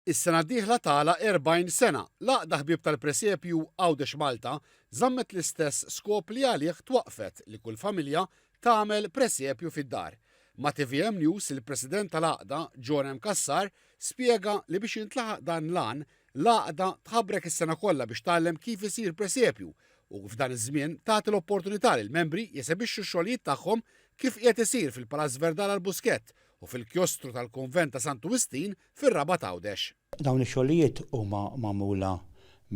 Is-sena d-dieħla tagħlaq 40 sena, l-Għaqda Ħbieb tal-Presepju Għawdex Malta żammet l-istess skop li għalih twaqqfet li kull familja tagħmel presepju fid-dar. Ma' tvm News il-President tal-Għaqda, John M. Cassar, spjega li biex jintlaħaq dan l-għan, l-Għaqda tħabrek is-sena kollha biex tgħallem kif isir presepju u f'dan iż-żmien tagħti l-opportunità lill-membri jesebixxu x-xogħlijiet tagħhom kif qiegħed isir fil-Palazz Verdala l-Buskett u fil-kjostru tal-Kunvent ta' Santu Wistin fir-Rabat Għawdex. Dawn ix-xogħlijiet huma magħmula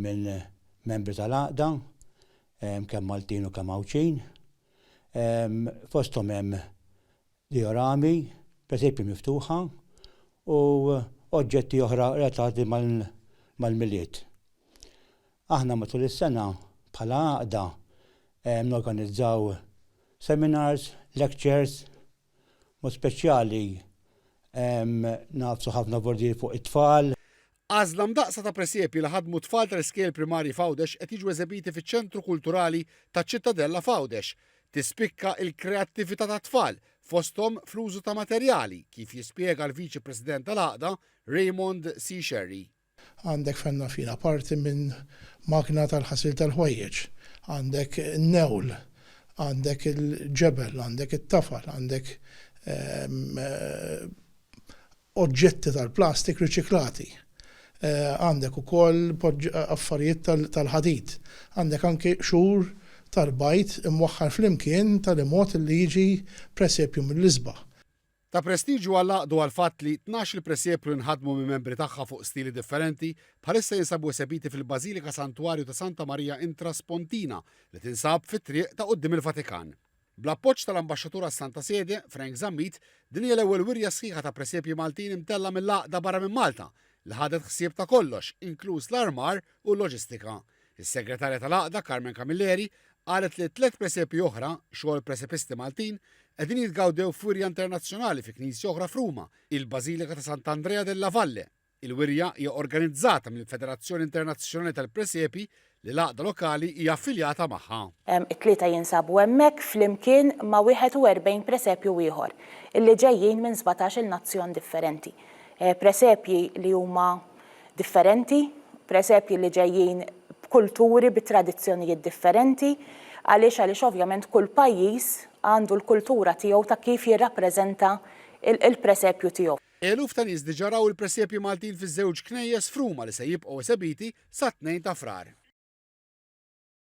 minn membri tal-għaqda, kemm Maltin u kemm Għawdxin. Fosthom hemm diorami, presepji miftuħa u oġġetti oħra relatati mal-Milied. Aħna matul is-sena bħala għaqda norganizzaw seminars, lectures, Mod speċjali nagħfsu ħafna vordieri fuq it-tfal. Għażla mdaqqsa ta' presepji li ħadmu tfal tal-iskejjel primarji f'Għawdex qed jiġu eżebiti fiċ-Ċentru Kulturali taċ-Ċittadella f'Għawdex. Tispikka l-kreattività tat-tfal, fosthom fl-użu ta' materjali, kif jispjega l-Viċi President tal-Għaqda, Raymond C. Scerri. Għandek fenna fina parti minn magna tal-ħasil tal-ħwejjeġ, għandek in-newl, għandek il-ġebel, għandek it-tafal, għandek oġġetti tal-plastik riċiklati. Għandek ukoll affarijiet tal-ħadid. Għandek anki qxur tal-bajd imwaħħal flimkien tali mod li jiġi presepju mill-isbaħ. Ta' prestiġju għall-għaqdu għall-fatt li tnax-il presepju li nħadmu minn membri tagħha fuq stili differenti bħalissa jinsabu esebiti fil-Bażilika Santwarju ta' Santa Maria Intra Spontina li tinsab fit-triq ta' quddiem il-Vatikan. Bl-appoġġ tal-Ambaxxatur għas-Santa Sede, Frank Zammit, din hija l-ewwel wirja sħiħa ta' presepji Maltin imtellgħa mill-għaqda barra minn Malta li ħadet ħsieb ta' kollox, inkluż l-armar u l-loġistika. Is-Segretarja tal-Għaqda, Carmen Camilleri, qalet li tlett presepji oħra, xogħol presepisti Maltin, qegħdin jitgawdew f'wirja internazzjonali fi knisja oħra f'Ruma, il-Bażilika ta' Sant'Andrea della Valle. Il-wirja hija organizzata mill-Federazzjoni Internazzjonali tal-Presepi li l-għaqda lokali hija affiljata magħha. It-tlieta jinsabu hemmhekk flimkien ma' 41 presepju ieħor illi ġejjin minn 17-il nazzjon differenti. Presepji li huma differenti, presepji li ġejjin b'kulturi, bi tradizzjonijiet differenti. Għaliex? Għaliex ovvjament kull pajjiż għandu l-kultura tiegħu ta' kif jirrappreżenta l-presepju tiegħu. Eluf ta' nies diġà raw il-presepji Maltin fiż-żewġ knejjes f'Ruma li se jibqgħu esebiti sat-Tnejn ta' Frar.